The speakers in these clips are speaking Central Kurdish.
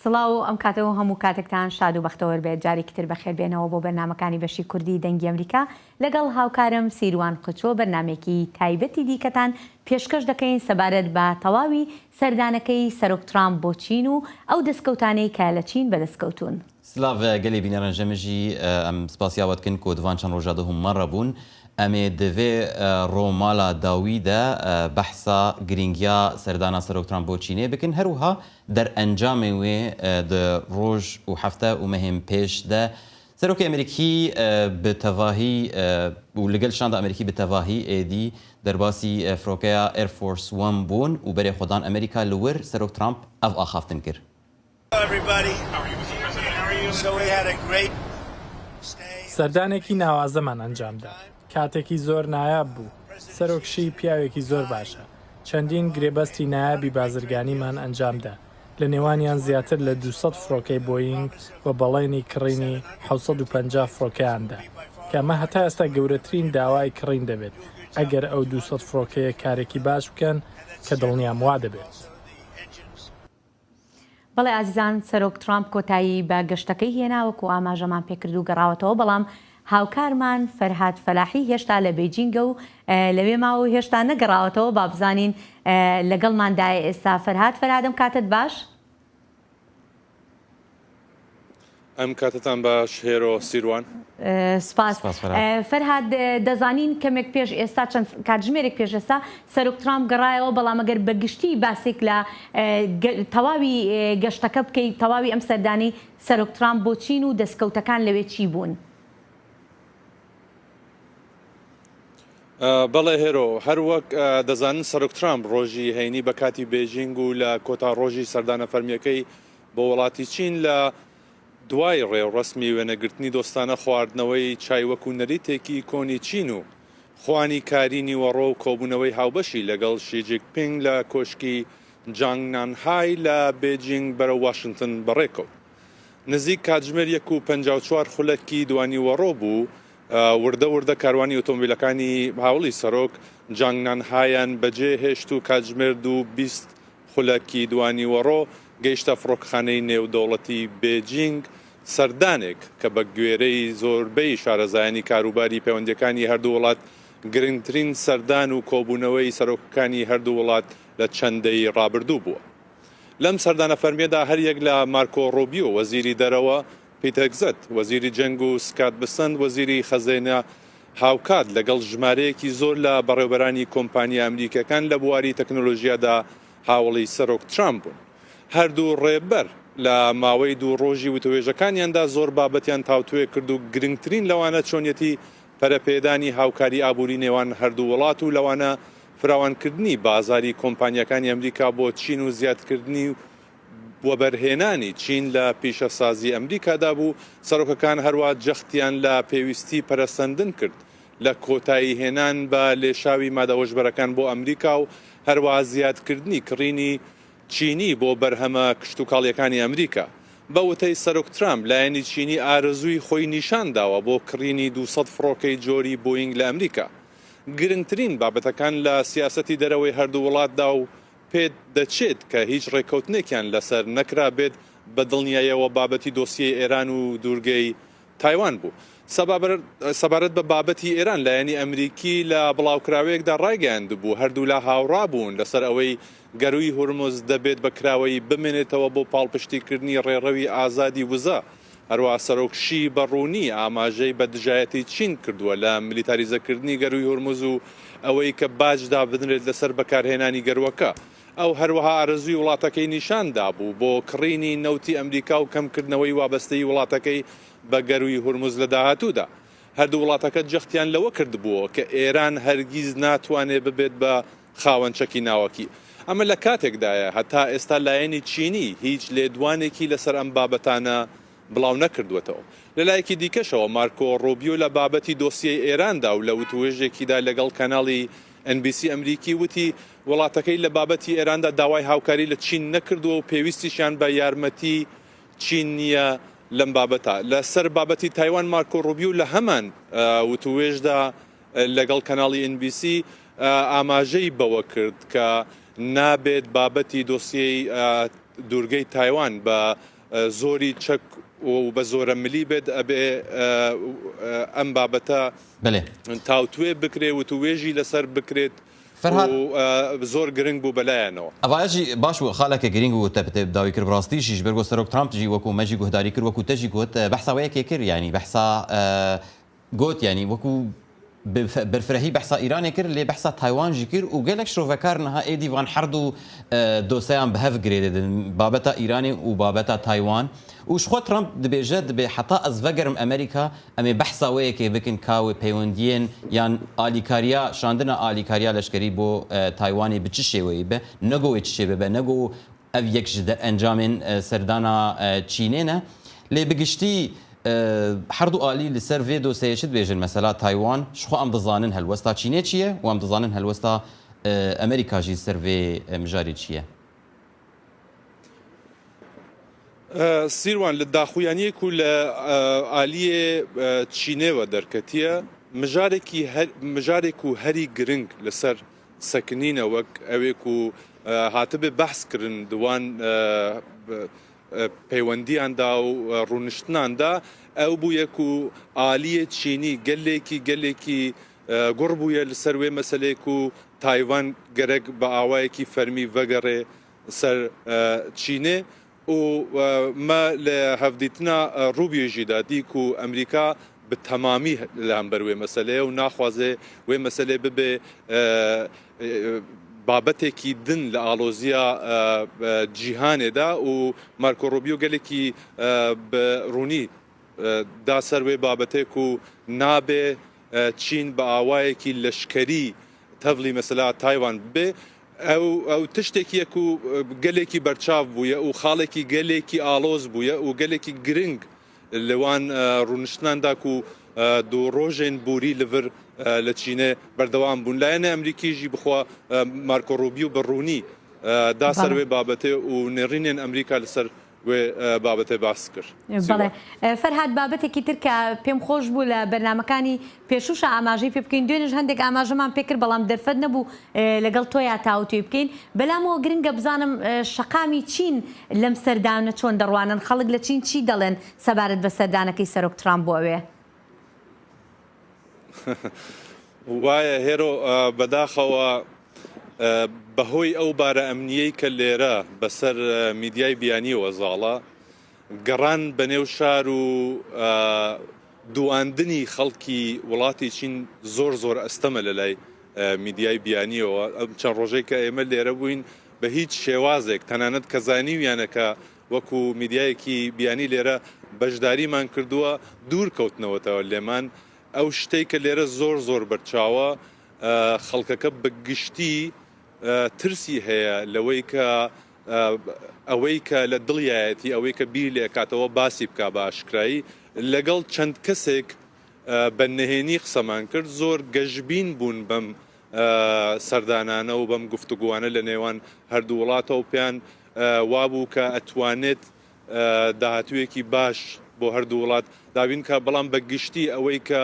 سڵاو ئەم کاتە و هەموو کاتێکتان شاد و بەختەوەر بێت جارێکی تر بەخێر بێنەوە بۆ بەرنامەکانی بەشی کوردی دەنگی ئەمریکا لەگەڵ هاوکارم سیروان قچۆ بەرنامەیەکی تایبەتی دیکەتان پێشکەش دەکەین سەبارەت بە تەواوی سەردانەکەی سەرۆک ترامپ بۆ چین و ئەو دەستکەوتانەی کە لە چین بەدەست کەوتوون. سلاڤ گەلێ بینەران ژە مژی ئەم سپاسیا وە دکن کو دڤان چەند ڕۆژا دە هوم مەڕە بوون. ئەمێ دڤێ ڕۆمالا داوی دە بەحسا گرینگیا سەردانا سەرۆک ترامپ بۆ چینێ بکن هەروها دەرئەنجامێ وێ د ڕۆژ و هەفتە و مەهێن پێش دە سەرۆکێ ئەمریکی bi tevahî û li gel şanda Amerîkî bi tevahî êdî derbasî firokeya Air Force One bûn û berê xwe dan Amerîka li wir Serok Trump ev axaftin kir. سەردانێکی ناوازەمان ئەنجامدا. کاتێکی زۆر نایاب بوو. سەرۆک شی پیاوێکی زۆر باشە. چەندین گرێبەستی نایابی بازرگانیمان ئەنجامدا، لە نێوانیان زیاتر لە 200 فڕۆکەی بۆینگ و بەڵێنی کڕینی 750 فڕۆکەیان دا، کە ئەمە هەتا ئێستا گەورەترین داوای کڕین دەبێت، ئەگەر ئەو 200 فڕۆکەیە کارێکی باش بکەن، کە دڵنیام وا دەبێت. بەڵێ ئازیزان سەرۆک ترامپ کۆتایی بە گەشتەکەی هێنا وەکو ئاماژەمان پێکرد و گەڕاوەتەوە بەڵام هاوکارمان فەرهاد فەلاحی هێشتا لە بێجینگە و لەوێ ماوە و هێشتا نەگەڕاوەتەوە با بزانین لەگەڵماندایە ئێستا فەرهاد فەرهاد ئەم کاتەت باش؟ ئەم کاتەتان باش هێرۆ سیروان. سپاس فەرهاد دەزانین کەمێک پێش ئێستا چەند کاتژمێرێک پێش ئێستا سەرۆک ترامپ گەڕایەوە بەڵام ئەگەر بە گشتی باسێک لە تەواوی گەشتەکە بکەیت تەواوی ئەم سەردانی سەرۆک ترامپ بۆ چین و دەستکەوتەکان لەوێ چی بوون؟ بەڵێ هێرۆ، هەر وەک دەزانن سەرۆک ترامپ ڕۆژی هەینی بە کاتی بێژینگ و لە کۆتا ڕۆژی سەردانە فەرمییەکەی بۆ وڵاتی چین لە دوای ڕێوڕەسمی وێنەگرتنی دۆستانە خواردنەوەی چای وەکو نەریتێکی کۆنی چین و خوانی کاری نیوەڕۆ و کۆبوونەوەی هاوبەشی لەگەڵ شی جیک پینگ لە کۆشکی جانگ نانهای لە بێجینگ بەرەو واشنتن بەڕێکەوت. نزیک کاتژمێر 1:54 خولەکی دوانیوەڕۆ بوو، وردە وردە کاروانی ئۆتۆمبیلەکانی هاوڵی سەرۆک جانگ نانهایان بەجێ هێشت و کاتژمێر 2:20 خولەکی دوانیوەڕۆ گەیشتە فڕۆکەخانەی نێودەوڵەتی بێجینگ، سەردانێک کە بە گوێرەی زۆربەی شارەزایانی کاروباری پەیوەندییەکانی هەردوو وڵات گرنگترین سەردان و کۆبوونەوەی سەرۆکەکانی هەردوو وڵات لە چەند دەیەی ڕابردوو بووە. لەم سەردانە فەرمییەدا هەریەک لە مارکۆ ڕوبیۆ وەزیری دەرەوە، پیت هێگزەت وەزیری جەنگ و سکات بسەنت وەزیری خەزێنە هاوکات لەگەڵ ژمارەیەکی زۆر لە بەڕێوبەرانی کۆمپانیا ئەمریکیەکان لە بواری تەکنۆلۆژیادا هاوەڵی سەرۆک ترامپ بوون. هەردوو ڕێبەر لە ماوەی دوو ڕۆژی وتوێژەکانیاندا زۆر بابەتیان تاوتوێ کرد و گرنگترین لەوانە چۆنیەتی پەرەپێدانی هاوکاری ئابووری نێوان هەردوو وڵات و لەوانە فراوانکردنی بازاری کۆمپانیاکانی ئەمریکا بۆ چین و زیادکردنی وەبەرهێنانی چین لە پیشەسازی ئەمریکادا بوو، سەرۆکەکان هەروا جەختیان لە پێویستی پەرەسەندن کرد لە کۆتاییهێنان بە لێشاوی مادە هۆشبەرەکان بۆ ئەمریکا و هەروا زیادکردنی کڕینی چینی بۆ بەرهەمە کشتوکاڵییەکانی ئەمریکا. بە وتەی سەرۆک ترامپ، لایەنی چینی ئارەزووی خۆی نیشانداوە بۆ کڕینی 200 فڕۆکەی جۆری بۆینگ لە ئەمریکا. گرنگترین بابەتەکان لە سیاسەتی دەرەوەی هەردوو وڵاتدا و پێت دەچێت کە هیچ ڕێککەوتنێکیان لەسەر نەکرابێت، بە دڵنیایەوە بابەتی دۆسیەی ئێران و دوورگەی تایوان بوو. سەبارەت بە بابەتی ئێران، لایەنی ئەمریکی لە بڵاوکراوەیەکدا ڕایگەیاندبوو، هەردوولا هاوڕا بوون لەسەر ئەوەی گەرووی هورمز دەبێت بە کراوەیی بمێنێتەوە بۆ پاڵپشتیکردنی ڕێڕەوی ئازادی وزە. هەروەها سەرۆک شی بە ڕوونی ئاماژەی بە دژایەتی چین کردووە لە میلیتاریزەکردنی گەرووی هورمز و ئەوەی کە باج دابنرێت لەسەر بەکارهێنانی گەرووەکە. ئەو هەروەها ئارەزووی وڵاتەکەی نیشان دابوو بۆ کڕینی نەوتی ئەمریکا و کەمکردنەوەی وابەستەیی وڵاتەکەی بە گەرووی هورمز لە داهاتوودا. هەردوو وڵاتەکە جەختیان لەوە کردبووەوە کە ئێران هەرگیز ناتوانێت ببێت بە خاوەن چەکی ناوەکی. ئەمە لە کاتێکدایە هەتا ئێستا لایەنی چینی هیچ لێدوانێکی لەسەر ئەم بابەتانە بڵاو نەکردووەتەوە. لە لایەکی دیکەشەوە مارکۆ ڕوبیۆ لە بابەتی دۆسیەی ئێراندا و لە وتووێژێکیدا لەگەڵ کەناڵی ئێن بی سی ئەمریکی وتی وڵاتەکەی لە بابەتی ئێراندا داوای هاوکاری لە چین نەکردووە و پێویستیشیان بە یارمەتی چین نییە لەم بابەتە. لە سەر بابەتی تایوان مارکۆ ڕوبیۆ لە هەمان وتووێژدا لەگەڵ کەناڵی ئێن بی سی ئاماژەی بەوە کرد کە نابێت بابەتی دۆسیەی دوورگەی تایوان بە زۆری چەک و بە زۆرە ملی بێت ئەبێ ئەم بابەتە بەلێ. تاوتوێ بکرێ وتووێژی لەسەر بکرێت فەرهاد. و زۆر گرنگ بوو بەلایانەوە. ئەڤە ژی باش بوو خالەکە گرینگ بوو تە پتە داوی کرد بڕاستی ژی ژبەر گۆ سەرۆک ترامپ ژی وەکوو مە ژی گوهداری کرد وەکوو تە ژی گۆت بەحسا وەیەکێ کرد یانی بەحسا گۆت یانی وەکوو بەرفرەهی بەحسا ئیرانێ کرد لێ بەحسا تایوان ژی کرد و گەلەک شرۆڤەکار نها ئێدی ڤان هەر دوو دۆسەیان بە هەڤ گرێ دەدن بابەتا ئیرانێ و بابەتا تایوان و ژخوە ترامپ دبێژە دبێ حەتا ئەز ڤەگەرم ئەمریکا ئەمێ بەحسا وەیەکێ بکن کا وێ پەیوەندیێن یان ئالیکاریا شاندنا ئالیکاریا لەشکەری بۆ تایوانێ ب چ شێوەیی بێ نەگۆ وێ چ شێوێ بێ نەگۆ ئەڤ یەک ژ دەرئەنجامێن سەردانا چینێ نە. لێ ب گشتی هەر دوو ئالی ل سەر ڤێ دۆسەیێ چ دبێژن مەسەلا تایوان ژخوە ئەم دزانن هەلوەستا چینێ چییە و ئەم دزانن هەلوەستا ئەمریکا ژی سەر ڤێ مژارێ چییە؟ سیروان لە داخویانیەک و لە ئالیێ چینێوە دەرکەتیە مژارێکی مژارێک و هەری گرنگ لەسەر سەکنینە وەک ئەوێک و هاتبێ بەحس کردن دوان پەیوەندیاندا و ڕوونشتناندا ئەو بوویە و ئالیێ چینی گەلێکی گەلێکی گوڕ بوویە لەسەر وێ مەسلەیەک و تایوان گەرەک بە ئاوایەکی فەرمی ڤەگەڕێ سەر چینێ و مە لە هەڤدیتنا ڕوبیۆ ژی دا دی کو ئەمریکا بە تەمامی لە هەمبەر وێ مەسەلەیە و ناخوازێ وێ مەسەلێ ببێ بابەتێکی دن لە ئاڵۆزیا جیهانێدا و مارکۆ ڕوبیۆ گەلێکی بە ڕوونی دا سەر وێ بابەتێک و نابێ چین بە ئاوایەکی لەشکەری تەڤلی مەسەلا تایوان ببێ ئەو ئەو تشتێکیە کو گەلێکی بەرچاو بوویە و خاڵێکی گەلێکی ئاڵۆز بوویە و گەلێکی گرنگ لەوان ڕوونشتناندا کو دوو ڕۆژێن بوری لڤر لە چینێ بەردەوام بوون لایەنە ئەمریکی ژی بخوا مارکۆ ڕوبیو بە ڕوونی دا سەر وێ بابەتێ و نێڕینێن ئەمریکا لەسەر وێ بابەتێ باس کرد. بەڵێ فەرهاد بابەتێکی تر کە پێم خۆش بوو لە بەرنامەکانی پێشووشا ئاماژەی پێ بکەین دوێنێش هەندێک ئاماژەمان پێ کرد بەڵام دەرفەت نەبوو لەگەڵ تۆیا تاوتوێی بکەین بەلامەوە گرنگە بزانم شەقامی چین لەم سەردانە چۆن دەڕوانن خەڵک لە چین چی دەڵێن سەبارەت بە سەردانەکەی سەرۆک ترامپ بۆ ئەوێ؟ وایە هێرۆ بەداخەوە بەهۆی ئەو بارە ئەمنییەی کە لێرە بەسەر میدیای بیانییەوە زاڵە، گەڕان بەنێو شار و دواندنی خەڵکی وڵاتی چین زۆر زۆر ئەستەمە لەلای میدیای بیانییەوە. ئەم چەند ڕۆژەی کە ئێمە لێرە بووین بە هیچ شێوازێک تەنانەت کە زانیویانە کە وەکو میدیایەکی بیانی لێرە بەشداریمان کردووە دوور کەوتنەوەتەوە لێمان. ئەو شتەی کە لێرە زۆر زۆر بەرچاوە خەڵکەکە بە گشتی ترسی هەیە لەوەی کە ئەوەی کە لە دڵیایەتی ئەوەی کە بیر لێکاتەوە باسی بکا بە ئاشکرایی لەگەڵ چەند کەسێک بە نهێنی قسەمان کرد زۆر گەشبین بوون بەم سەردانانە و بەم گفتوگوانە لە نێوان هەردوو وڵاتەوە پێیان وابوو کە ئەتوانێت داهاتوویەکی باش بۆ هەردوو وڵات دابین بکات، بەڵام بە گشتی ئەوەی کە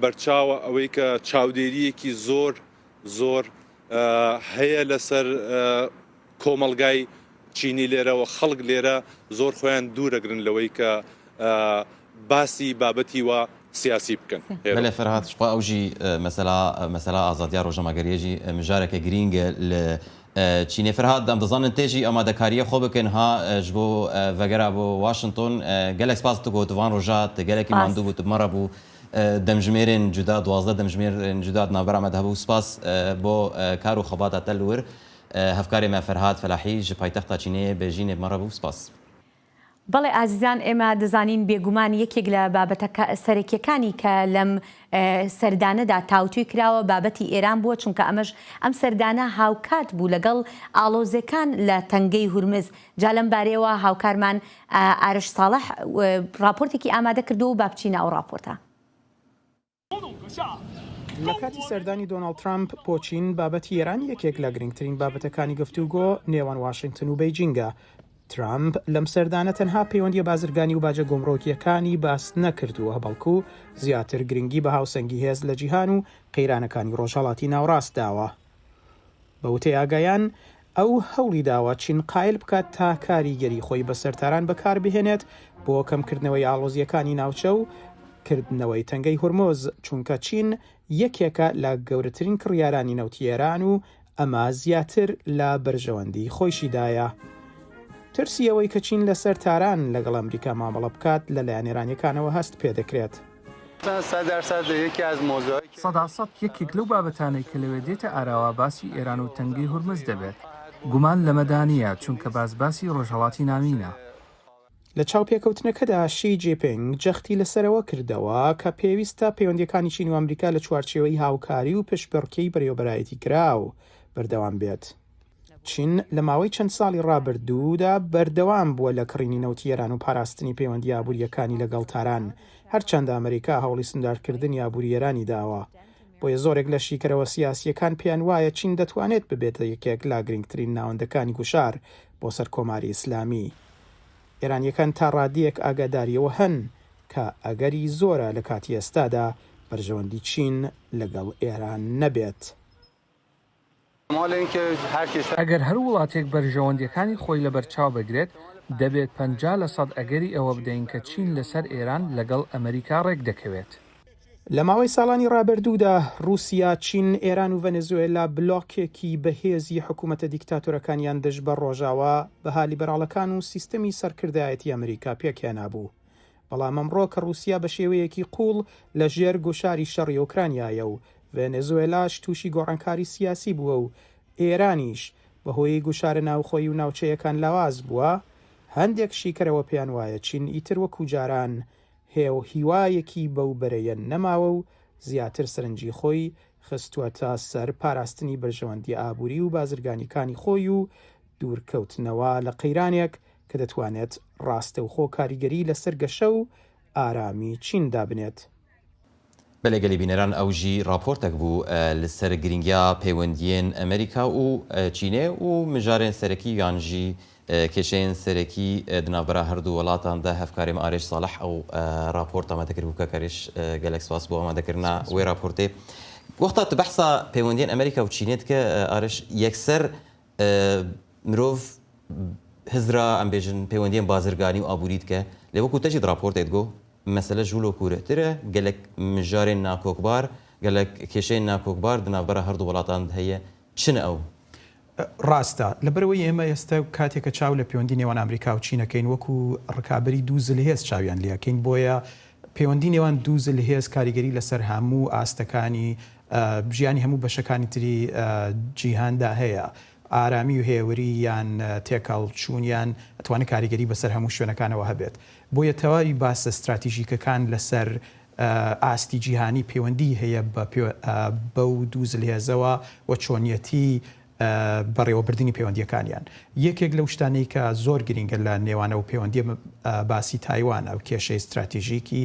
بەرچاوە ئەوەی کە چاودێرییەکی زۆر زۆر هەیە لەسەر کۆمەڵگای چینی لێرە و خەڵک لێرە زۆر خۆیان دوورەگرن لەوەی کە باسی بابەتی وا سیاسی بکەن. بەلێ فەرهاد شخوا ئەو ژی مەسەلا مەسەلا ئازادیا ڕۆژنامەگەریە ژی مژارەکە گرینگە لە چینێ فەرهاد ئەم دزانن تێ ژی ئامادەکاریە خۆ بکەن ها ژ بۆ ڤەگەرا بۆ واشنتۆن گەلەک سپاس تو گۆ تو ڤان ڕۆژا ت گەلەکی ماندوو بوو ت مەڕە بوو دەمژمێرێن جودا 12 دەمژمێرێن جودا ناوبەرا مە هەبوو سپاس بۆ کار و خەباتا تە لور هەڤکارێ مە فەرهاد فەلاحی ژ پایتەختا چینێ بێژینێ مەڕە بوو سپاس. بەڵێ ئازیزان ئێمە دەزانین بێگومان یەکێک لە بابەتە سەرەکیەکانی کە لەم سەردانەدا تاوتوێ کراوە بابەتی ئێران بووە چونکە ئەمەش ئەم سەردانە هاوکات بوو لەگەڵ ئاڵۆزێکان لە تەنگەی هورمز جا لەم بارەیەوە هاوکارمان ئارش ساڵح ڕاپۆرتێکی ئامادە کردووە و با بچینە ئەو ڕاپۆرتە. لە کاتی سەردانی دۆناڵد ترەمپ بۆ چین، بابەتی ئێران یەکێک لە گرنگترین بابەتەکانی گفتوگۆ نێوان واشنتن و بەیجینگە. ترەمپ لەم سەردانە تەنها پەیوەندییە بازرگانی و باجە گومرۆکییەکانی باس نەکردووە، بەڵکو زیاتر گرنگی بە هاوسەنگی هێز لە جیهان و قەیرانەکانی ڕۆژهەڵاتی ناوەڕاست داوە. بە وتەی ئاگایان، ئەو هەوڵی داوە چین قایل بکات تا کاریگەری خۆی بەسەر تاران بەکاربهێنێت بۆ کەمکردنەوەی ئاڵۆزییەکانی ناوچە و کردنەوەی تەنگەی هورمز، چونکە چین یەکێکە لە گەورەترین کڕیارانی نەوتی ئێران و ئەمە زیاتر لە بەرژەوەندی خۆیشیدایە. ترسی ئەوەی کە چین لەسەر تاران لەگەڵ ئەمریکا مامەڵە بکات لەلایەن ئێرانییەکانەوە هەست پێدەکرێت. سەداسەد یەکێک لەو بابەتانەی کە لەوێ دێتە ئاراوە باسی ئێران و تەنگەی هورمز دەبێت. گومان لەمەدا نییە، چونکە باس باسی ڕۆژهەڵاتی ناوینە. لە چاوپێکەوتنەکەدا شی جیپینگ جەختی لەسەر ئەوە کردەوە کە پێویستە پەیوەندییەکانی چین و ئەمریکا لە چوارچێوەی هاوکاری و پشتبڕکێی بەرێوەبەرایەتیکراو بەردەوام بێت. چین لە ماوەی چەند ساڵی ڕابردوودا بەردەوام بووە لە کڕینی نەوتی ئێران و پاراستنی پەیوەندییە ئابوورییەکانی لەگەڵ تاران، هەرچەندە ئەمریکا هەوڵی سنداردکردنی ئابووری ئێرانی داوە. بۆیە زۆرێک لە شیکەرەوە سیاسییەکان پێیان وایە چین دەتوانێت ببێتە یەکێک لە گرنگترین ناوەندەکانی گوشار بۆ سەر کۆماری ئیسلامی. ئێرانییەکان تا ڕادەیەک ئاگاداری ئەوە هەن کە ئەگەری زۆرە لە کاتی ئێستادا بەرژەوەندی چین لەگەڵ ئێران نەبێت. ئەگەر هەر وڵاتێک بەرژەوەندییەکانی خۆی لەبەرچاو بگرێت، دەبێت 50 لە سەد ئەگەری ئەوە بدەین کە چین لەسەر ئێران لەگەڵ ئەمریکا ڕێکدەکەوێت. لە ماوەی ساڵانی ڕابردوودا ڕووسیا، چین، ئێران و ڤەنزوێلا بلۆکێکی بەهێزی حکوومەتە دیکتاتۆرەکانیان دژ بە ڕۆژاوا، بەها لیبەراڵەکان و سیستەمی سەرکردایەتی ئەمریکا پێکهێنابوو. بەڵام ئەمڕۆ کە ڕووسیا بە شێوەیەکی قووڵ لە ژێر گوشاری شەڕی ئۆکرانیایە و ڤەنزوێلاش تووشی گۆڕانکاری سیاسی بووە و ئێرانیش بەهۆی گوشارە ناوخۆیی و ناوچەیەکان لاواز بووە، هەندێک شیکەرەوە پێیان وایە چین ئیتر وەکوو جاران هیوایەکی بەو بەرەیە نەماوە و زیاتر سەرنجی خۆی خستووەتە سەر پاراستنی بەرژەوەندییە ئابووری و بازرگانییەکانی خۆی و دوورکەوتنەوە لە قەیرانێک کە دەتوانێت ڕاستەوخۆ کاریگەری لەسەر گەشە و ئارامی چین دابنێت. بەلێ گەلی بینەران ئەو ژی ڕاپۆرتەک بوو لە سەر گرینگیا پەیوەندیێن ئەمریکا و چینێ و مژارێن سەرەکی یان ژی کێشەیێن سەرەکی د ناڤبەرا هەردوو وەلاتان دە هەڤکارێ مە ئارێش ساڵح ئەو ڕاپۆرت ئامادە کردبوو کاک ئارێش گەلەک سپاس بۆ ئامادەکردنا وێ ڕاپۆرتێ. وەختا تو بەحسا پەیوەندیێن ئەمریکا و چینێ دکە ئارێش یەکسەر مرۆڤ هزرا ئەم بێژن پەیوەندیێن بازرگانی و ئابووری دکە لێ وەکوو تە ژی د ڕاپۆرتێ دگۆ مەسەلە ژوولۆ کوورهترە، گەلەک مژارێن ناکۆکبار، گەلەک کێشەیێن ناکۆکبار د ناڤبەرا هەردوو وەڵاتان د هەیە، چنە ئەو؟ ڕاستە. لەبەرئەوەی ئێمە ئێستا کاتێک کە چاو لە پەیوەندی نێوان ئامریکا و چین ئەکەین وەکوو ڕکابەری دوو زلهێز چاویان لێ ئەکەین، بۆیە پەیوەندی نێوان دوو زلهێز کاریگەری لەسەر هەموو ئاستەکانی ژیانی هەموو بەشەکانی تری جیهاندا هەیە. ئارامی و هێوری یان تێکهەڵچوونیان ئەتوانێت کاریگەری بەسەر هەموو شوێنەکانەوە هەبێت. بۆیە تەواوی باسە ستراتیژیکەکان لەسەر ئاستی جیهانی پەیوەندیی هەیە بە بەو دوو زلهێزەوە و چۆنیەتی بەڕێوەبردنی پەیوەندییەکانیان. یەکێک لەو شتانەی کە زۆر گرینگە لە نێوان ئەو پەیوەندییە باسی تایوانە، کێشەی ستراتیژیکی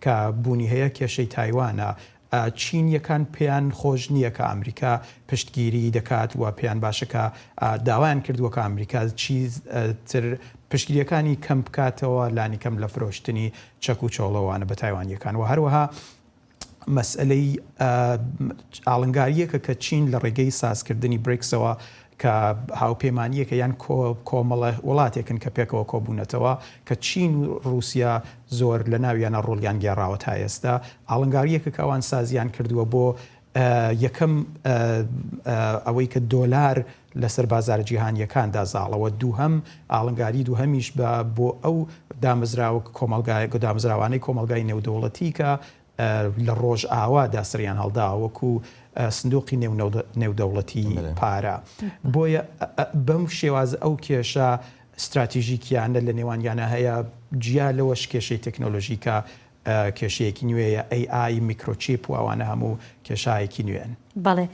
کە بوونی هەیە کێشەی تایوانە. چینییەکان پێیان خۆش نییە کە ئامریکا پشتگیریی دەکات و پێیان باشە کە داوایان کردووە کە ئامریکا چیتر پشتگیرییەکانی کەم بکاتەوە لانیکەم لە فرۆشتنی چەک و چۆڵەوانە بە تایوانییەکان و هەروەها مەسئەلەی ئاڵنگارییەکە کە چین لە ڕێگەی سازکردنی بریکسەوە کە هاوپەیمانییەکە یان کۆمەڵە وڵاتێکن کە پێکەوە کۆبوونەتەوە کە چین و ڕووسیا زۆر لە ناویانە ڕۆڵیان گێڕاوە تا ئێستا، ئاڵنگارییەکە کە ئەوان سازیان کردووە بۆ یەکەم ئەوەی کە دۆلار لەسەر بازارە جیهانییەکاندا زاڵە و دووهەم ئاڵنگاری دووهەمیش بە بۆ ئەو دامەزراوە کۆمەڵگای دامەزراوانەی کۆمەڵگای نێودەوڵەتی کە لە ڕۆژئاوادا سەریان هەڵداوە وەکو سندوقی نێودەوڵەتی پارە. بۆیە بەم شێوازە ئەو کێشە ستراتیژیکیانە لە نێوانیانە هەیە، جیا لەوەش کێشەی تەکنۆلۆژی کە کێشەیەکی نوێیە، AI، میکرۆچیپ و ئەوانە هەموو کێشایەکی نوێن. بەڵێ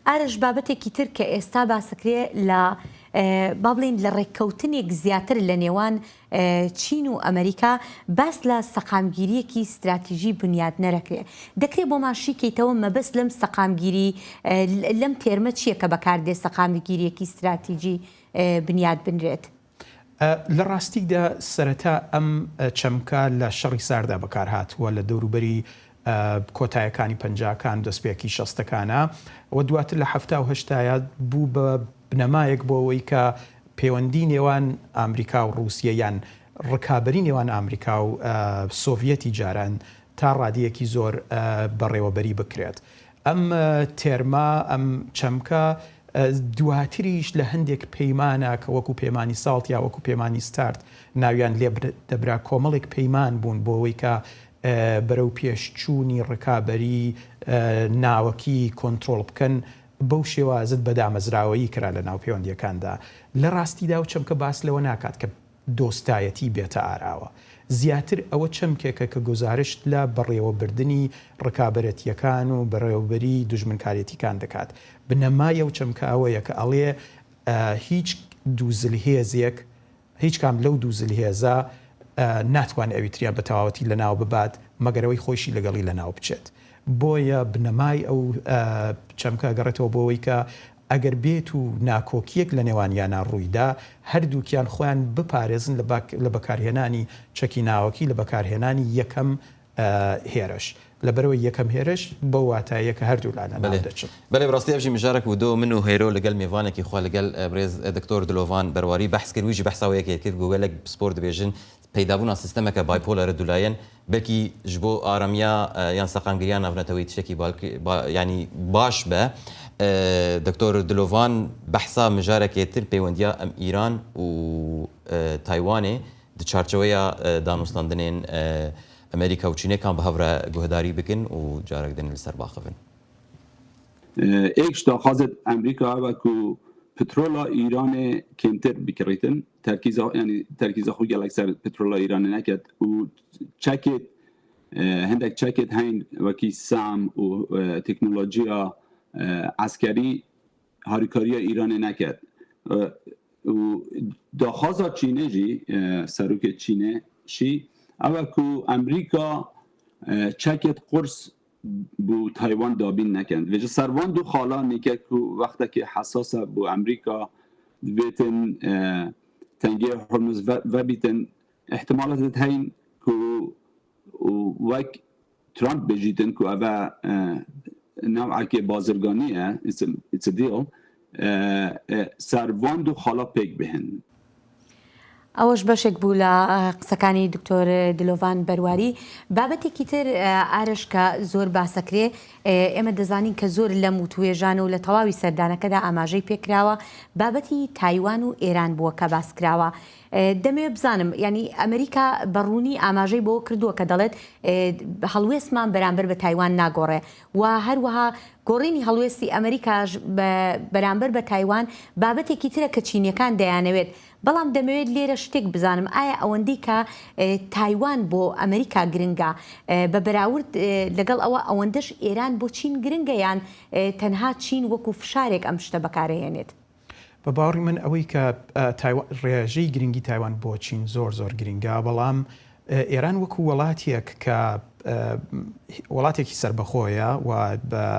ئارەش بابەتێکی تر کە ئێستا باسەکرێ لە با بڵێین لە ڕێککەوتنێک زیاتر لە نێوان چین و ئەمریکا باس لە سەقامگیرییەکی ستراتیژی بنیاتنەرەکرێ. دەکرێ بۆمان شی کەیتەوە مەبەست لەم سەقامگیری لەم تێرمە چییە کە بەکاردێ سەقامگیرییەکی ستراتیجی بنیات بنرێت؟ لە ڕاستیدا سەرەتا ئەم چەمکە لە شەڕی ساردا بەکارهاتووە لە دەوروبەری کۆتایەکانی پەنجاکان و دەستپێکی شەستەکانە و دواتر لە حەفتا و هەشتایا بوو بە. بنەمایەک بۆ ئەوەی کە پەیوەندی نێوان ئامریکا و ڕووسیە یان ڕکابەری نێوان ئامریکا و سۆڤیەتی جاران تا ڕادەیەکی زۆر بەڕێوەبەری بکرێت. ئەم تێرمە، ئەم چەمکە دواتریش لە هەندێک پەیمانە کە وەکو پەیمانی ساڵت یا وەکو پەیمانی ستارت ناویان لێ دەبرا کۆمەڵێک پەیمان بوون بۆ ئەوەی کە بەرەو پێشچوونی ڕکابەری ناوەکی کۆنترۆڵ بکەن بەو شێوازت بە دامەزراوەیی کرا لە ناو پەیوەندییەکاندا. لە ڕاستیدا ئەو چەمکە باس لەوە ناکات کە دۆستایەتی بێتە ئاراوە. زیاتر ئەوە چەمکێکە کە گوزارشت لە بەڕێوەبردنی ڕکابەرەتییەکان و بەڕێوەبەریی دوژمنکارێتیکان دەکات. بنەمای ئەو چەمکە ئەوەیە کە ئەڵێ هیچ دوو زلهێزێک، هیچ کام لەو دوو زلهێزە ناتوانێت ئەوی تریان بە تەواوەتی لەناو ببات مەگەر ئەوەی خۆیشی لەگەڵی لەناو بچێت. بۆیە بنەمای ئەو چەمکە ئەگەڕێتەوە بۆ ئەوەی کە ئەگەر بێت و ناکۆکییەک لە نێوانیانا ڕوویدا، هەردووکیان خۆیان بپارێزن لە بەکارهێنانی چەکی ناوەکی، لە بەکارهێنانی یەکەم هێرش. لەبەرئەوەی یەکەم هێرش بەو واتایە کە هەردوولا لەناو دەچن. بەلێ بەڕاستی ئەڤ ژی مژارەک بوو دۆ من و هێرۆ لەگەل مێڤانێکی خوە لەگەل برێز دکتۆر دلۆڤان بەرواری بەحس کرد وی ژی بەحسا وە یەکێ کرد گو گەلەک پسپۆر دبێژن پەیدابوونا سیستەمەکە bipolar دولاێەن بەلکی ژ بۆ ئارامیا یان سەقامگیریا ناڤنەتەوەیی تشتەکی یانی باش بە دکتۆر دلۆڤان بەحسا مژارەکێ تر پەیوەندیا ئەم ئیران و تایوانێ د چارچەوەیا دانوستاندنێن ئەمریکا و چینێ کام بە هەڤ رە گوهداری بکن و جارەک دن li ser baxivin. Êk ji daxwazên Amerîka ew e ku petrola Îranê kêmtir bikirîtin, terkîza yanî terkîza xwe gelek ser petrola Îranê neket û çekê hindek çekê heyîn wekî SAM û teknolojiya eskerî harîkariya Îranê neket û daxwaza Çînê jî serokê Çînê jî ew e ku Amerîka çekê qurs bo Taywan dabîn nekin. Vê ji ser van du xala nîke ku wextekê hesas e bo Amerîka divêtin Tengê Hormuz vebîtin îhtimala zêde heyîn ku wek Trump bêjîtin ku ev e newekê bazirganî ye, it's a deal, ser van du xala pêk bihên. ئەوەش بەشێک بوو لە قسەکانی دکتۆر دلۆڤان بەرواری. بابەتێکی تر ئارەش کە زۆر باسەکرێ ئێمە دەزانین کە زۆر لەم وتوێژان و لە تەواوی سەردانەکەدا ئاماژەی پێکراوە بابەتی تایوان و ئێران بووە کە باس کراوە دەمەوێت بزانم یانی ئەمریکا بە ڕوونی ئاماژەی بەوە کردووە کە دەڵێت هەڵوێستمان بەرامبەر بە تایوان ناگۆڕێ و هەروەها گۆڕینی هەڵوێستی ئەمریکاش بەرامبەر بە تایوان بابەتێکی ترە کە چینیەکان دەیانەوێت بەڵام دەمەوێت لێرە شتێک بزانم ئایا ئەوەندەی کە تایوان بۆ ئەمریکا گرنگە بە بەراورد لەگەڵ ئەوە ئەوەندەش ئێران بۆ چین گرنگە یان تەنها چین وەکو فشارێک ئەم شتە بەکارەهێنێت؟ بە باوەڕی من ئەوەی کە ڕێژەی گرنگی تایوان بۆ چین زۆر زۆر گرنگە، بەڵام ئێران وەکو وڵاتێک کە وڵاتێکی سەربەخۆیە و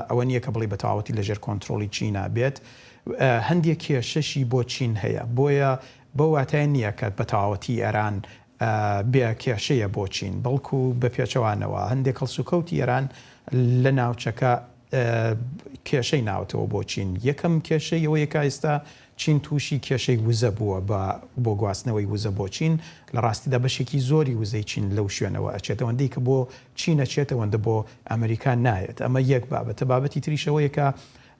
ئەوە نییە کە بڵێ بە تەواوەتی لەژێر کۆنترۆڵی چینا بێت، هەندێک کێشەشی بۆ چین هەیە، بۆیە بەو واتایە نییە کە بە تەواوەتی ئێران بێ کێشەیە بۆ چین، بەڵکو بە پێچەوانەوە هەندێک هەڵسوکەوتی ئێران لە ناوچەکە کێشەی ناوەتەوە بۆ چین. یەکەم کێشەی ئەوەیە کە ئێستا چین تووشی کێشەی وزە بووە بە بۆ گواستنەوەی وزە بۆ چین، لە ڕاستیدا بەشێکی زۆری وزەی چین لەو شوێنەوە ئەچێت، ئەوەندەی کە بۆ چین ئەچێت ئەوەندە بۆ ئەمریکا نایەت، ئەمە یەک بابەتە، بابەتی تریش ئەوەیە کە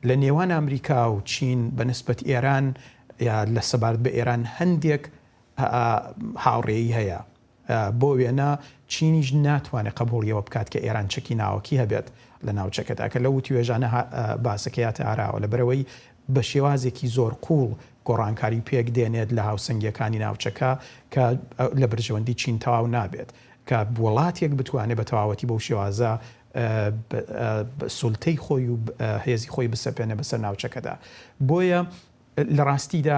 لە نێوان ئەمریکا و چین بە نسبەت ئێران یا لە سەبارەت بە ئێران هەندێک هاوڕێیی هەیە، بۆ وێنە چینیش ناتوانێت قەبوڵی ئەوە بکات کە ئێران چەکی ناوەکی هەبێت لە ناوچەکەدا کە لەو وتوێژانە باسەکەی هاتە ئاراوە لەبەرئەوەی بە شێوازێکی زۆر قووڵ گۆڕانکاری پێک دێنێت لە هاوسەنگیەکانی ناوچەکە کە لە بەرژەوەندی چین تەواو نابێت کە وڵاتێک بتوانێت بە تەواوەتی بەو شێوازە سولتەی خۆی و هێزی خۆی بسەپێنێ بەسەر ناوچەکەدا بۆیە لە ڕاستیدا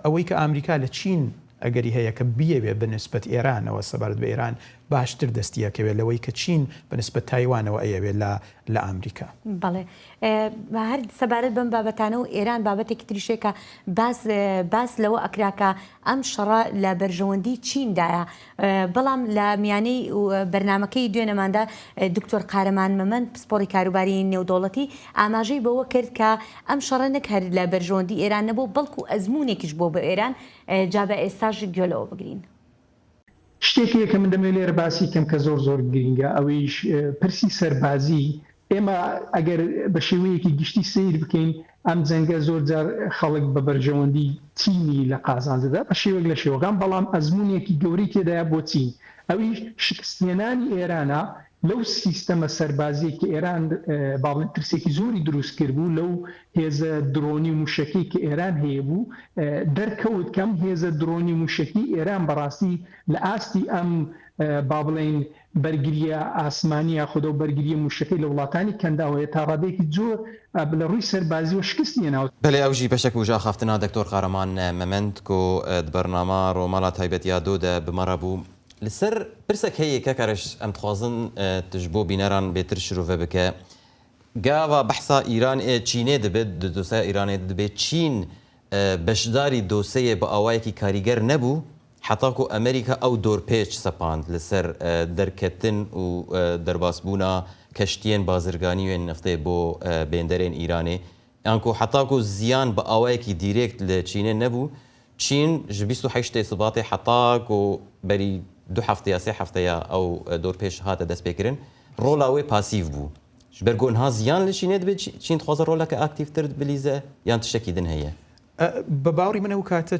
ئەوەی کە ئامریکا لە چین. ئەگەری هەیە کە بیەوێ بە نسبەت ئێرانەوە سەبارەت بە ئێران باشتر دەستی ئەکەوێت لەوەی کە چین بە نسبەت تایوانەوە ئەیەوێ لە لە ئامریکا. بەڵێ هەر سەبارەت بەم بابەتانە و ئێران بابەتێکی تریش هەیە کە باس باس لەوە ئەکرا کە ئەم شەڕە لە بەرژەوەندی چیندایە بەڵام لە میانەی بەرنامەکەی دوێنێماندا دکتۆر قارەمان مەمەند پسپۆڕی کاروباری نێودەوڵەتی ئاماژەی بەوە کرد کە ئەم شەڕە نەک هەر لە بەرژەوەندی ئێران نەبوو بەڵکو ئەزموونێکیش بووە بۆ ئێران جا بە ئێستاش گوێ لەوە بگرین. شتێک هەیە کە من دەمەوێت لێرە باسی کەم کە زۆر زۆر گرینگە ئەویش پرسی سەربازی ئێمە ئەگەر بە شێوەیەکی گشتی سەیر بکەین ئەم جەنگە زۆر جار خەڵک بە بەرژەوەندی چینی لە قازانج دەدا بە شێوەیەک لە شێوەکان بەڵام ئەزموونێکی گەورەی تێدایە بۆ چین ئەویش شکستهێنانی ئێرانە لەو سیستەمە سەربازیەی کە ئێران با بڵێین ترسێکی زۆری دروست کردبوو لەو هێزە درۆنی و موشەکی کە ئێران هەیبوو دەرکەوت کە ئەم هێزە درۆنی و موشەکی ئێران بەڕاستی لە ئاستی ئەم با بڵێین بەرگریە ئاسمانی یاخود ئەو بەرگریە موشەکەی لە وڵاتانی کەنداو هەیە تا ڕادەیەکی زۆر لە ڕووی سەربازیەوە شکستی هێناوە. بەلێ ئەو ژی بەشەک بوو ژ ئاخافتنا دکتۆر قارەمان مەمەند کو د بەرنامە ڕۆمالا تایبەت یا دۆ دە بمە ڕە بوو. لە سەر پرسەک هەیە کاک ئارەش ئەم دخوازن tu ji bo bîneran bêtir şirove bike. Gava behsa Îran ê Çînê dibe di doseya Îranê de dibe Çîn beşdarî doseyê bi awayekî karîger nebû heta ku Amerîka ew dorpêç sepand li ser derketin û derbasbûna keştiyên bazirganî yên neftê bo bênderên Îranê Yan ku heta ku ziyan bi awayekî dîrekt li Çînê nebû, Çîn ji 28 ê Sibatê heta ku berî du hefte ya sê hefte ya ew dorpêç hate destpêkirin, rola wê pasîv bû. Ji ber ku niha ziyan li Çînê dibe, Çîn dixwaze roleke aktîvtir bilîze yan tiştekî din heye? بە باوەڕی من ئەو کاتە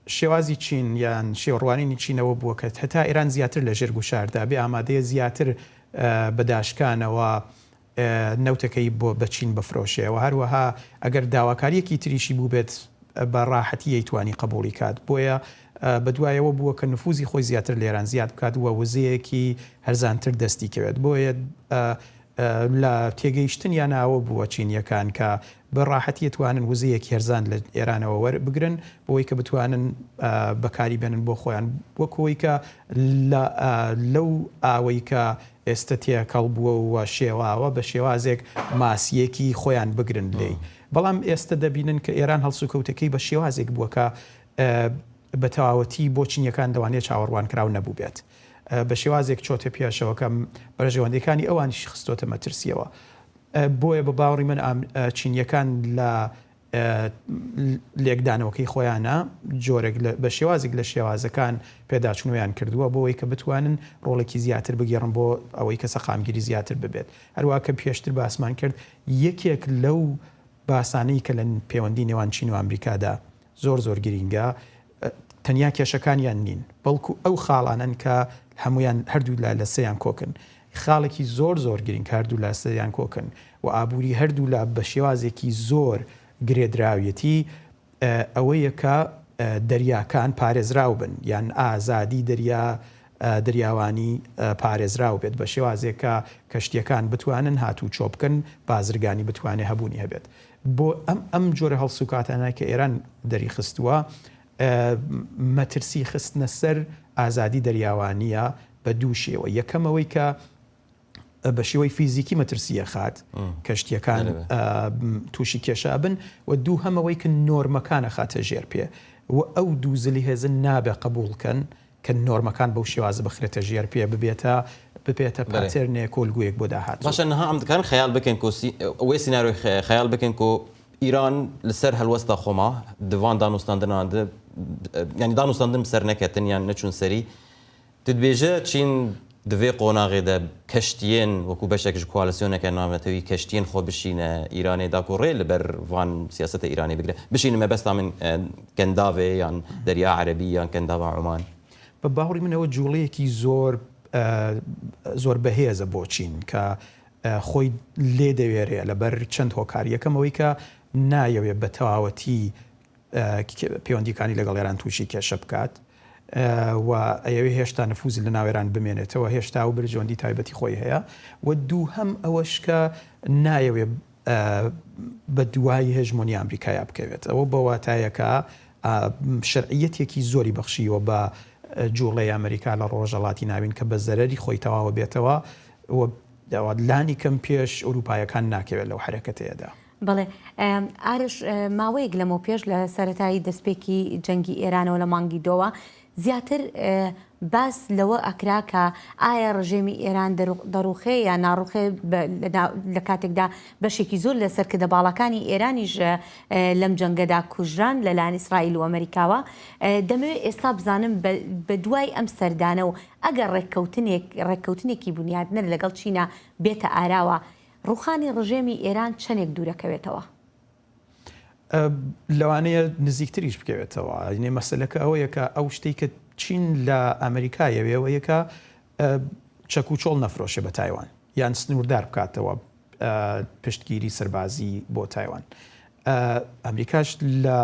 شێوازی چین یان شێوەڕوانینی چین ئەوە بووە کە هەتا ئێران زیاتر لە ژێر گوشاردا بێ ئامادەیە زیاتر بە داشکانەوە نەوتەکەی بۆ بە چین بفرۆشێ و هەروەها ئەگەر داواکارییەکی تریشی بووبێت بە ڕاحەتی ئەیتوانی قبوڵی کات بۆیە بەدوایەوە بووە کە نفوزی خۆی زیاتر لە ئێران زیاد بکات و وزەیەکی هەرزانتر دەستی کەوێت بۆیە لە تێگەیشتنیان ئەوە بووە چینیەکان کە بە ڕاحەتی ئەتوانن وزەیەکی هەرزان لە ئێرانەوە وەربگرن بۆی کە بتوانن بەکاری بێنن بۆ خۆیان وەکەوەی کە لەو ئاوەی کە ئێستە تێکەڵ بووە و شێواوە بە شێوازێک ماسییەکی خۆیان بگرن لێی. بەڵام ئێستە دەبینن کە ئێران هەڵسوکەوتەکەی بە شێوازێک بووە کە بە تەواوەتی بۆ چینییەکان لەوانەیە چاوەڕوانکراو نەبووبێت. بە شێوازێک چۆتە پێشەوە کە بەرژەوەندییەکانی ئەوانیشی خستۆتە مەترسییەوە. بۆیە بە باوەڕی من چینییەکان لە لێکدانەوەکەی خۆیانە جۆرێک بە شێوازێک لە شێوازەکان پێداچوونەوەیان کردووە بۆ ئەوەی کە بتوانن ڕۆڵێکی زیاتر بگێڕن بۆ ئەوەی کە سەقامگیری زیاتر ببێت. هەروەها کە پێشتر باسمان کرد یەکێک لەو باسانەی کە لە پەیوەندی نێوان چین و ئەمریکادا زۆر زۆر گرینگە تەنیا کێشەکانیان نین بەڵکو ئەو خاڵانەن کە هەمویان هەردوو لا لەسەریان کۆکن خاڵێکی زۆر زۆر گرینگ کە هەردوو لا سەریان کۆکن و ئابووری هەردوو لا بە شێوازێکی زۆر گرێدراویەتی ئەوەیە کە دەریاکان پارێزراو بن یان ئازادی دەریا دەریاوانی پارێزراو بێت بە شێوازێک کە کەشتیەکان بتوانن هاتووچۆ بکەن بازرگانی بتوانێ هەبوونی هەبێت بۆ ئەم ئەم جۆرە هەڵسوکاتانە کە ئێران دەریخستووە مەترسی خستنە سەر ئازادی دەریاوانیە بە دوو شێوە، یەکەم ئەوەی کە بە شێوەی فیزیکی مەترسی ئەخات کەشتیەکان تووشی کێشە ئەبن و دووهەم ئەوەی کە نۆرمەکان ئەخاتە ژێر پێ و ئەو دوو زلهێزە نابێ قبوڵ کەن کە نۆرمەکان بەو شێوازە بخرێتە ژێر پێ ببێتە ببێتە پاتێرنێک ئۆلگویەک بۆ داهاتوو. باشە نها ئەم دکارن خەیال بکەن کو وێ سیناریۆی خەیال بکەن کو ئیران لەسەر هەلوەستا خۆما دڤان دانوستاندنان یانی دانوستاندن بسەر نەکەتن یان نەچوون سەری Tu dibêje Çîn di vê qonaxê de keştiyên wekû beşek ji koalîsyoneke navnetewî keştiyên xwe bişîne Îranê da ku rê li ber van siyaseta Îranê bigire. Bişîne mebesta min Kendavê yan Derya Erebî yan Kendava Uman. بە باوەڕی من ئەوە جوڵەیەکی زۆر زۆر بەهێزە بۆ چین کە خۆی لێ دەوێرێ لەبەر چەند هۆکار یەکەم ئەوەی کە نایەوێ بە تەواوەتی پەیوەندیەکانی لەگەڵ ئێران تووشی کێشە بکات و ئەیەوێ هێشتا نفوزی لە ناو ئێران بمێنێتەوە، هێشتا ئەو بەرژەوەندی تایبەتی خۆی هەیە و دووهەم ئەوەش کە نایەوێ بە دوای هێژمۆنی ئامریکایا بکەوێت. ئەوە بە واتایەکە شەرعیەتێکی زۆری بەخشیوە بە جوڵەی ئەمریکا لە ڕۆژهەڵاتی ناوین کە بە زەرەری خۆی تەواوە بێتەوە و لانی کەم پێش ئەوروپایەکان ناکەوێت لەو حەرەکەتەیەدا. بەڵێ ئارش ماوەیەک لەمەو پێش لە سەرەتای دەستپێکی جەنگی ئێرانەوە لە مانگی دۆوە زیاتر باس لەوە ئەکرا کە ئایا ڕژێمی ئێران دەڕوخێ یا ناڕوخێ لە کاتێکدا بەشێکی زۆر لە سەرکردە باڵاکانی ئێرانیش لەم جەنگەدا کوژران لەلایەن ئیسرائیل و ئەمریکاوە دەمەوێت ئێستا بزانم بە دوای ئەم سەردانە و ئەگەر ڕێککەوتنێک ڕێککەوتنێکی بونیادنەر لەگەڵ چینا بێتە ئاراوە ڕوخانی ڕژێمی ئێران چەندێک دوورەکەوێتەوە؟ لەوانەیە نزیکتریش بکەوێتەوە. یعنی مەسەلەکە ئەوەیە کە ئەو شتەی کە چین لە ئەمریکا یەوێ ئەوەیە کە چەک و چۆڵ نەفرۆشێ بە تایوان یان سنووردار بکاتەوە پشتگیری سەربازی بۆ تایوان. ئەمریکاش لە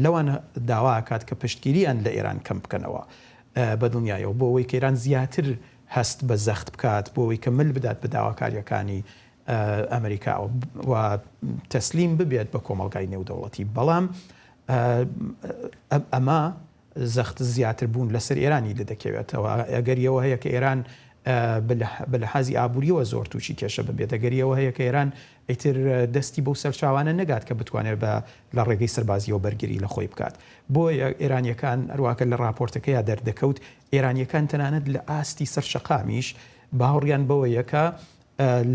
لەوان داواکات کە پشتگیریان لە ئێران کەم بکەنەوە بە دڵنیایەوە بۆ ئەوەی کە ئێران زیاتر هەست بە زەخت بکات بۆ ئەوەی کە مل بدات بە داواکارییەکانی ئەمریکا و تەسلیم ببێت بە کۆمەڵگای نێودەوڵەتی بەڵام ئەمە زەخت زیاتر بوون لەسەر ئێرانی لێ دەکەوێتەوە ئەگەریەوە هەیە کە ئێران بە لەحازی ئابووریەوە زۆر تووشی کێشە ببێت ئەگەریەوە هەیە کە ئێران ئیتر دەستی بەو سەرچاوانە نەگات کە بتوانێت بە لە ڕێگەی سەربازیەوە بەرگری لە خۆی بکات بۆیە ئێرانیەکان هەرواکە لە راپۆرتەکەیا دەردەکەوت ئێرانیەکان تەنانەت لە ئاستی سەر شەقامیش باوەڕیان بەوەیە کە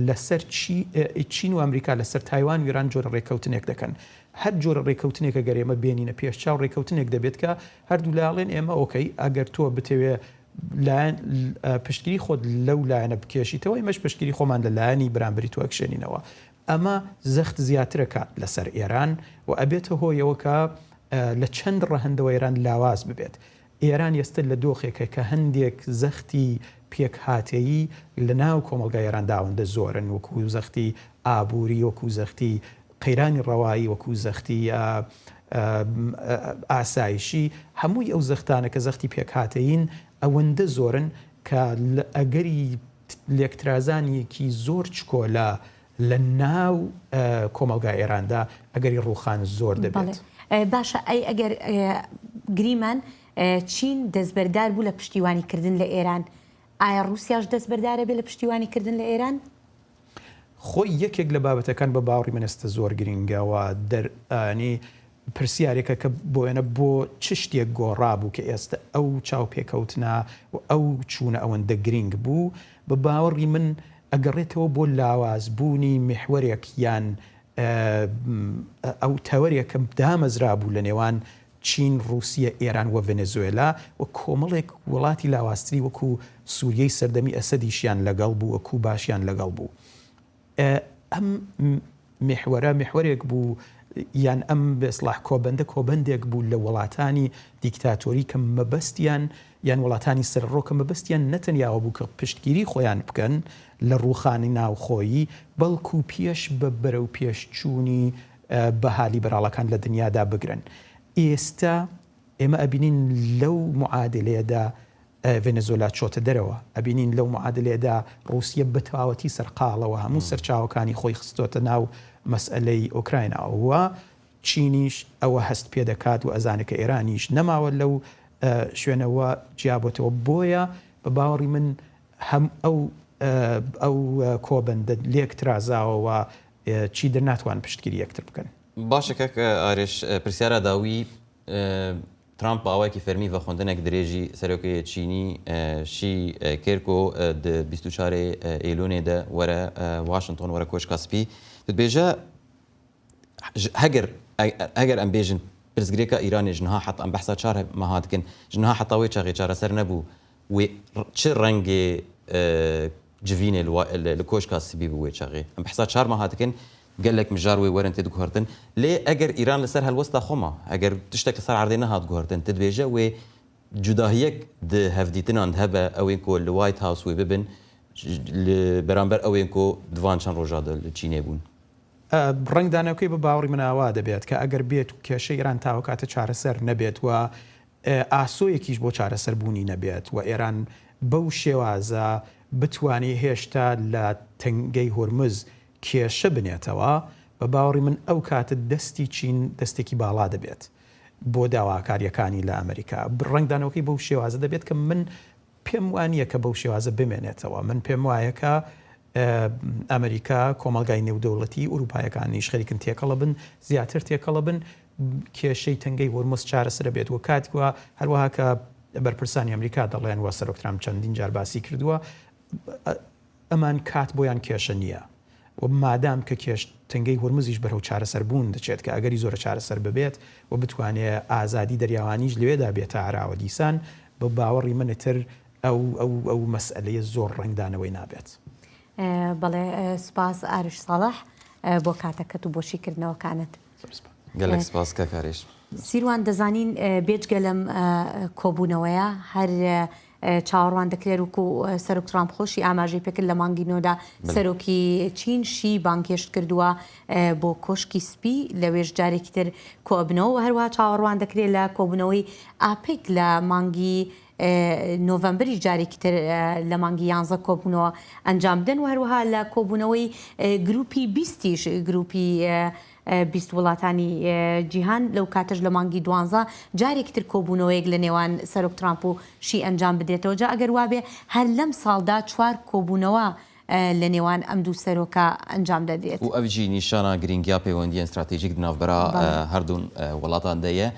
لەسەر چی چین و ئەمریکا لەسەر تایوان و ئێران جۆرە ڕێککەوتنێک دەکەن. هەر جۆرە ڕێککەوتنێک ئەگەر ئێمە بێنینە پێش چاو ڕێککەوتنێک دەبێت کە هەردوو لا ئەڵێن ئێمە ئۆکەی ئەگەر تۆ بتەوێ لایەن پشتگیری خۆت لەو لایەنە بکێشیتەوە ئێمەش پشتگیری خۆمان لە لایەنی بەرامبەری تۆ ئەکشێنینەوە. ئەمە زەخت زیاترەکات لەسەر ئێران و ئەبێتە هۆیەوە کە لە چەند ڕەهەندەوە ئێران لاواز ببێت. ئێران ئێستە لە دۆخێکە کە هەندێک زەختی پێکهاتەیی لە ناو کۆمەڵگای ئێراندا ئەوەندە زۆرن وەکوو زەختی ئابووری، وەکوو زەختی قەیرانی ڕەوایی، وەکوو زەختی ئاسایشی، هەمووی ئەو زەختانە کە زەختی پێکهاتەیین ئەوەندە زۆرن کە لە ئەگەری لێکترازانێکی زۆر چکۆلە لە ناو کۆمەڵگای ئێراندا ئەگەری ڕووخان زۆر دەبێت. بەڵێ باشە ئەی ئەگەر گریمان چین دەستبەردار بوو لە پشتیوانی کردن لە ئێران ئایا ڕووسیاش دەستبەردارە بێ لە پشتیوانی کردن لە ئێران؟ خۆی یەکێک لە بابەتەکان بە باوەڕی من ئێستا زۆر گرینگە و دەرئانی پرسیارێکە کە بۆ وێنە بۆ چ شتێک گۆڕابوو کە ئێستا ئەو چاوپێکەوتنە و ئەو چوونە ئەوەندە گرینگ بوو؟ بە باوەڕی من ئەگەڕێتەوە بۆ لاوازبوونی میحوەرێک یان ئەو تەوەرێک کە دامەزرابوو لە نێوان چین، ڕووسیە، ئێران و ڤەنێزوێلا و کۆمەڵێک وڵاتی لاوازتری وەکوو سووریەی سەردەمی ئەسەدیشیان لەگەڵ بوو و کووباشیان لەگەڵ بوو. ئەم میحوەرە میحوەرێک بوو یان ئەم بێسڵاح کۆبەندە کۆبەندێک بوو لە وڵاتانی دیکتاتۆری کە مەبەستیان یان وڵاتانی سەرڕۆ کە مەبەستیان نەتەنیاوە بوو کە پشتگیری خۆیان بکەن لە ڕووخانی ناوخۆیی بەڵکو پێش بە بەرەو پێشچوونی بەها لیبراڵەکان لە دنیادا بگرن ئێستا ئێمە ئەبینین لەو معادلەیەدا ڤەنزۆلا چۆتە دەرەوە، ئەبینین لەو معادلەیەدا ڕووسیە بە تەواوەتی سەرقاڵە و هەموو سەرچاوەکانی خۆی خستۆتە ناو مەسئەلەی ئۆکرایناوە و چینیش ئەوە هەست پێ دەکات و ئەزانێت کە ئێرانیش نەماوە لەو شوێنەوە جیابۆتەوە بۆیە بە باوەڕی من هەم ئەو ئەو کۆبەندە لێک ترازاوە و چیدر ناتوان پشتگیری یەکتر بکەن. باشە کاک ئارێش پرسیارا داوی ترامپ بە ئاوایەکی فەرمی ڤەخوەندنێک درێژی سەرۆکێ چینی شی کرد کو د 24 ئێلونێ دە وەرە واشنتۆن وەرە کۆشکا سپی دبێژە هەگەر ئەگەر ئەم بێژن پرسگرێکا ئیرانێ ji niha heta em behsa çar meha dikin ji niha heta wê çaxê çareser nebû wê çi rengê civînê li Koşka Spî bû wê çaxê. Em behsa çar meha dikin gelek mijar wê werin tê diguhertin. Lê eger Îran li ser helwesta xwe ma, eger tiştek li ser erdê nehat guhertin, tu dibêje wê cudahiyek di hevdîtinan de hebe ewên ku li White House wê bibin li beramber ewên ku di van çend roja de li Çînê bûn. ڕەنگدانەوەکەی بە باوەڕی من ئاوا دەبێت کە ئەگەر بێت و کێشەی ئێران تاوەکاتە چارەسەر نەبێت و ئاسۆیەکیش بۆ چارەسەر بوونی نەبێت و ئێران بەو شێوازە بتوانێ هێشتا لە تەنگەی هورمز کێشە بنێتەوە، بە باوەڕی من ئەو کاتە دەستی چین دەستێکی باڵا دەبێت. بۆ داواکارییەکانی لە ئەمریکا. ڕەنگدانەوەکەی بەو شێوازە دەبێت کە من پێم وانییە کە بەو شێوازە بمێنێتەوە. من پێم وایە کە ئەمریکا، کۆمەڵگای نێودەوڵەتی، ئورووپایەکانیش خەریکن تێکەڵە بن، زیاتر تێکەڵە بن، کێشەی تەنگەی هورمز چارەسەرە بێت و کات و هەروەها کە بەرپرسانی ئەمریکا دەڵێن و سەرۆک ترامپ چەندین جار باسی کردووە، ئەمان کات بۆیان کێشە نییە و مادام کە کێش تەنگەی هورمزیش بەرەو چارەسەر بوون دەچێت کە ئەگەری زۆرە چارەسەر ببێت و بتوانێ ئازادی دەریاوانیش لەوێدا بێتە ئاراوە دیسان بە باوەڕی من ئیتر ئەو ئەو ئەو مەسئەلەیە زۆر ڕەنگدانەوەی نابێت. بەڵێ سوپاس ئارش ساڵح بۆ کاتەکەت و بۆ شیکردنەوەکانت. زۆر سوپاس. گەلەک سوپاس کاک ئارش. سیروان دەزانین بێجگە لەم کۆبوونەوەیە هەر چاوەڕوان دەکرێت وەکو سەرۆک ترامپ خۆشی ئاماژەی پێکرد لە مانگی نۆدا سەرۆکی چین شی بانگهێشت کردووە بۆ کۆشکی سپی لەوێش جارێکی تر کۆبنەوە و هەروەها چاوەڕوان دەکرێت لە کۆبوونەوەی ئاپێک لە مانگی نۆڤەمبری جارێکی تر لە مانگی یانزە کۆبوونەوە ئەنجام بدەن و هەروەها لە کۆبوونەوەی گروپی بیستیش گروپی 20 وڵاتانی جیهان لەو کاتەش لە مانگی دوانزە جارێکی تر کۆبوونەوەیەک لە نێوان سەرۆک ترامپ و شی ئەنجام بدرێتەوە جا ئەگەر وابێ هەر لەم ساڵدا چوار کۆبوونەوە لە نێوان ئەم دوو سەرۆکە ئەنجام دەدرێت. و ئەڤ ژی نیشانا گرینگیا پەیوەندیەن ستراتیژیک د ناڤبەرا هەردوو وڵاتان دە یە.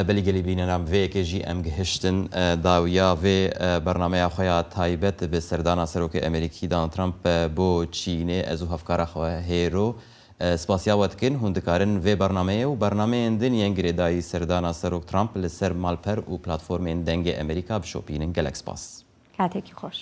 بەلی گەلی بینەران ڤێ یەکێ ژی ئەم گهشتن داویا ڤێ بەرنامەیا خوەیا تایبەت ڤە سەردانا سەرۆکێ ئەمریکی داناڵد ترامپ بۆ چینێ ئەز و هەڤکارا خوە هێرۆ سپاسیا وە دکن هون دکارن ڤێ بەرنامەیێ و بەرنامەیێن دن یەن گرێدایی سەردانا سەرۆک ترامپ لە سەر مالپەر و پلاتفۆرمێن دەنگێ ئەمریکا بشۆپینن گەلەک سپاس. کاتێکی خۆش.